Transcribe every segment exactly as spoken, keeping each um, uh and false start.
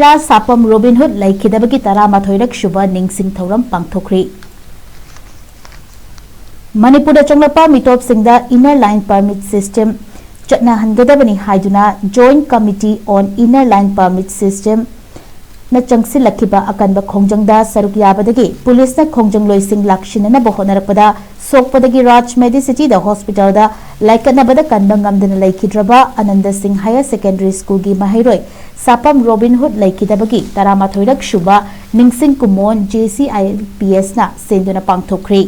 ꯇ ꯁꯥꯄꯝ ꯔꯣꯕꯤꯟ ꯍꯨꯗ ꯂꯩꯈꯤꯗꯕꯒꯤ ꯇꯔꯥꯃꯥꯊꯣꯏꯔꯛ ꯁꯨꯕ ꯅꯤꯡꯁꯤꯡ ꯊꯧꯔꯝ ꯄꯥꯡꯊꯣꯛꯈ꯭ꯔꯤ꯫ ꯃꯅꯤꯄꯨꯔꯗ ꯆꯪꯂꯛꯄ ꯃꯤꯇꯣꯞꯁꯤꯡꯗ Inner Line Permit System ꯆꯠꯅꯍꯟꯒꯗꯕꯅꯤ ꯍꯥꯏꯗꯨꯅ Joint Committee on Inner Line Permit System ꯅ ꯆꯪꯁꯤꯜꯂꯛꯈꯤꯕ ꯑꯀꯟꯕ ꯈꯣꯡꯖꯪꯗ ꯁꯔꯨꯛ ꯌꯥꯕꯗꯒꯤ ꯄꯨꯂꯤꯁꯅ ꯈꯣꯡꯖꯪꯂꯣꯏꯁꯤꯡ ꯂꯥꯛꯁꯤꯟꯅꯅꯕ ꯍꯣꯠꯅꯔꯛꯄꯗ ꯁꯣꯛꯄꯗꯒꯤ ꯔꯥꯖ ꯃꯦꯗꯤꯁꯤꯇꯤꯗ ꯍꯣꯁꯄꯤꯇꯥꯜꯗ ꯂꯥꯏꯀꯠꯅꯕꯗ ꯀꯟꯕ ꯉꯝꯗꯅ ꯂꯩꯈꯤꯗ꯭ꯔꯕ ꯑꯅꯟꯗ ꯁꯤꯡ ꯍꯥꯌꯔ ꯁꯦꯀꯦꯟꯗꯔꯤ ꯁ꯭ꯀꯨꯜꯒꯤ ꯃꯍꯩꯔꯣꯏ ꯁꯥꯄꯝ ꯔꯣꯕꯤꯟ ꯍꯨꯗ ꯂꯩꯈꯤꯗꯕꯒꯤ ꯇꯔꯥꯃꯥꯊꯣꯏꯔꯛ ꯁꯨꯕ ꯅꯤꯡꯁꯤꯡ ꯀꯨꯝꯑꯣꯟ JCILPS ꯅ ꯁꯦꯟꯗꯨꯅ ꯄꯥꯡꯊꯣꯛꯈ꯭ꯔꯤ꯫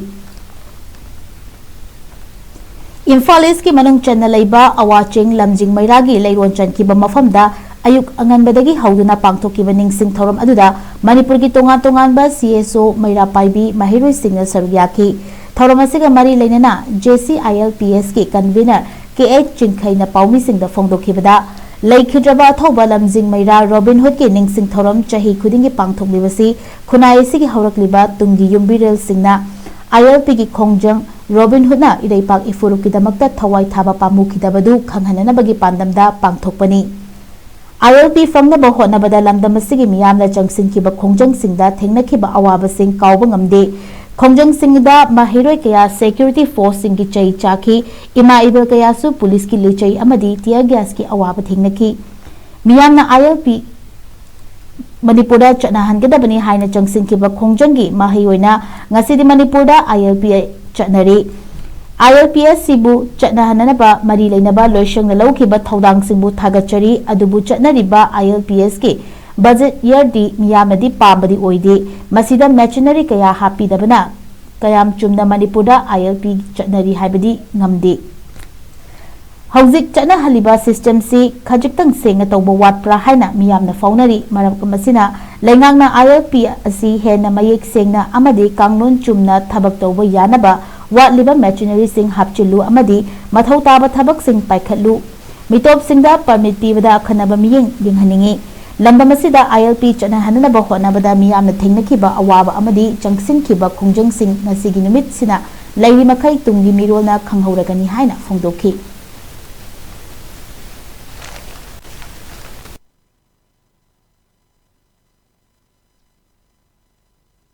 ꯏꯝꯐꯥꯜ ꯏꯁꯀꯤ ꯃꯅꯨꯡ ꯆꯟꯅ ꯂꯩꯕ ꯑꯋꯥꯆꯦꯡ ꯂꯝꯖꯤꯡ ꯃꯩꯔꯥꯒꯤ ꯂꯩꯔꯣꯟ ꯆꯟꯈꯤꯕ ꯃꯐꯝꯗ ꯑꯌꯨꯛ ꯑꯉꯟꯕꯗꯒꯤ ꯍꯧꯗꯨꯅ ꯄꯥꯡꯊꯣꯛꯈꯤꯕ ꯅꯤꯡꯁꯤꯡ ꯊꯧꯔꯝ ꯑꯗꯨꯗ ꯃꯅꯤꯄꯨꯔꯒꯤ ꯇꯣꯉꯥꯟ ꯇꯣꯉꯥꯟꯕ CSO ꯃꯩꯔꯥ ꯄꯥꯏꯕꯤ ꯃꯍꯩꯔꯣꯏꯁꯤꯡꯅ ꯁꯔꯨꯛ ꯌꯥꯈꯤ꯫ ꯊꯧꯔꯝ ꯑꯁꯤꯒ ꯃꯔꯤ ꯂꯩꯅꯅ JCILPS ꯀꯤ convener ꯀꯦ ꯑꯩꯆ ꯆꯤꯡꯈꯩꯅ ꯄꯥꯎꯃꯤꯁꯤꯡꯗ ꯐꯣꯡꯗꯣꯛꯈꯤꯕꯗ, ꯂꯩꯈꯤꯗ꯭ꯔꯕ ꯑꯊꯧꯕ ꯂꯝꯖꯤꯡ ꯃꯩꯔꯥ ꯔꯣꯕꯤꯟ ꯍꯨꯗꯀꯤ ꯅꯤꯡꯁꯤꯡ ꯊꯧꯔꯝ ꯆꯍꯤ ꯈꯨꯗꯤꯡꯒꯤ ꯄꯥꯡꯊꯣꯛꯂꯤꯕꯁꯤ ꯈꯨꯟꯅꯥꯏ ꯑꯁꯤꯒꯤ ꯍꯧꯔꯛꯂꯤꯕ ꯇꯨꯡꯒꯤ ꯌꯨꯝꯕꯤꯔꯦꯜꯁꯤꯡꯅ ILP ꯒꯤ ꯈꯣꯡꯖꯪ ꯔꯣꯕꯤꯟ ꯍꯨꯗꯅ ꯏꯔꯩꯄꯥꯛ ꯏꯐꯨꯔꯨꯞꯀꯤꯗꯃꯛꯇ ꯊꯋꯥꯏ ꯊꯥꯕ ꯄꯥꯝꯃꯨꯈꯤꯗꯕꯗꯨ ꯈꯪꯍꯟꯅꯅꯕꯒꯤ ꯄꯥꯟꯗꯝꯗ ꯄꯥꯡꯊꯣꯛꯄꯅꯤ꯫ ILP ꯐꯪꯅꯕ ꯍꯣꯠꯅꯕꯗ ꯂꯝꯗꯝ ꯑꯁꯤꯒꯤ ꯃꯤꯌꯥꯝꯅ ꯆꯪꯁꯤꯟꯈꯤꯕ ꯈꯣꯡꯖꯪꯁꯤꯡꯗ ꯊꯦꯡꯅꯈꯤꯕ ꯑꯋꯥꯕꯁꯤꯡ ꯀꯥꯎꯕ ꯉꯝꯗꯦ꯫ ꯈꯣꯡꯖꯪꯁꯤꯡꯗ ꯃꯍꯩꯔꯣꯏ ꯀꯌꯥ security force ꯁꯤꯡꯒꯤ ꯆꯩ ꯆꯥꯈꯤ꯫ ꯏꯃꯥ ꯏꯕꯦꯜ ꯀꯌꯥꯁꯨ ꯄꯨꯂꯤꯁꯀꯤ ꯂꯤꯆꯩ ꯑꯃꯗꯤ tear gas ꯀꯤ ꯑꯋꯥꯕ ꯊꯦꯡꯅꯈꯤ꯫ ꯃꯤꯌꯥꯝꯅ ILP ꯃꯅꯤꯄꯨꯔꯗ ꯆꯠꯅꯍꯟꯒꯗꯕꯅꯤ ꯍꯥꯏꯅ ꯆꯪꯁꯤꯟꯈꯤꯕ ꯈꯣꯡꯖꯪꯒꯤ ꯃꯍꯩ ꯑꯣꯏꯅ ꯉꯁꯤꯗꯤ ꯃꯅꯤꯄꯨꯔꯗ ILP ꯆꯠꯅꯔꯤ꯫ ILP ꯑꯁꯤꯕꯨ ꯆꯠꯅꯍꯟꯅꯅꯕ ꯃꯔꯤ ꯂꯩꯅꯕ ꯂꯣꯏꯁꯪꯅ ꯂꯧꯈꯤꯕ ꯊꯧꯗꯥꯡꯁꯤꯡꯕꯨ ꯊꯥꯒꯠꯆꯔꯤ, ꯑꯗꯨꯕꯨ ꯆꯠꯅꯔꯤꯕ ILPS ꯀꯤ budget year ꯗꯤ ꯃꯤꯌꯥꯝꯅꯗꯤ ꯄꯥꯝꯕꯗꯤ ꯑꯣꯏꯗꯦ꯫ ꯃꯁꯤꯗ machinery ꯀꯌꯥ ꯍꯥꯞꯄꯤꯗꯕꯅ ꯀꯌꯥꯝ ꯆꯨꯝꯅ ꯃꯅꯤꯄꯨꯔꯗ ILP ꯆꯠꯅꯔꯤ ꯍꯥꯏꯕꯗꯤ ꯉꯝꯗꯦ꯫ ꯍꯧꯖꯤꯛ ꯆꯠꯅꯍꯜꯂꯤꯕ system ꯁꯤ ꯈꯖꯤꯛꯇꯪ ꯁꯦꯡꯅ ꯇꯧꯕ ꯋꯥꯠꯄ꯭ꯔꯥ ꯍꯥꯏꯅ ꯃꯤꯌꯥꯝꯅ ꯐꯥꯎꯅꯔꯤ꯫ ꯃꯔꯝ ꯑꯁꯤꯅ ꯂꯩꯉꯥꯛꯅ ILP ꯑꯁꯤ ꯍꯦꯟꯅ ꯃꯌꯦꯛ ꯁꯦꯡꯅ ꯑꯃꯗꯤ ꯀꯥꯡꯂꯣꯟ ꯆꯨꯝꯅ ꯊꯕꯛ ꯇꯧꯕ ꯌꯥꯅꯕ ꯋꯥꯠꯂꯤꯕ machinery ꯁꯤꯡ ꯍꯥꯞꯆꯤꯜꯂꯨ ꯑꯃꯗꯤ ꯃꯊꯧ ꯇꯥꯕ ꯊꯕꯛꯁꯤꯡ ꯄꯥꯏꯈꯠꯂꯨ꯫ ꯃꯤꯇꯣꯞꯁꯤꯡꯗ permit ꯄꯤꯕꯗ ꯑꯈꯟꯅꯕ ꯃꯤꯠꯌꯦꯡ ꯌꯦꯡꯍꯟꯅꯤꯡꯏ꯫ ꯂꯝꯗꯝ ꯑꯁꯤꯗ ILP ꯆꯠꯅꯍꯟꯅꯕ ꯍꯣꯠꯅꯕꯗ ꯃꯤꯌꯥꯝꯅ ꯊꯦꯡꯅꯈꯤꯕ ꯑꯋꯥꯕ ꯑꯃꯗꯤ ꯆꯪꯁꯤꯟꯈꯤꯕ ꯈꯣꯡꯖꯪꯁꯤꯡ ꯉꯁꯤꯒꯤ ꯅꯨꯃꯤꯠꯁꯤꯅ ꯂꯩꯔꯤ ꯃꯈꯩ ꯇꯨꯡꯒꯤ ꯃꯤꯔꯣꯜꯅ ꯈꯪꯍꯧꯔꯒꯅꯤ ꯍꯥꯏꯅ ꯐꯣꯡꯗꯣꯛꯈꯤ꯫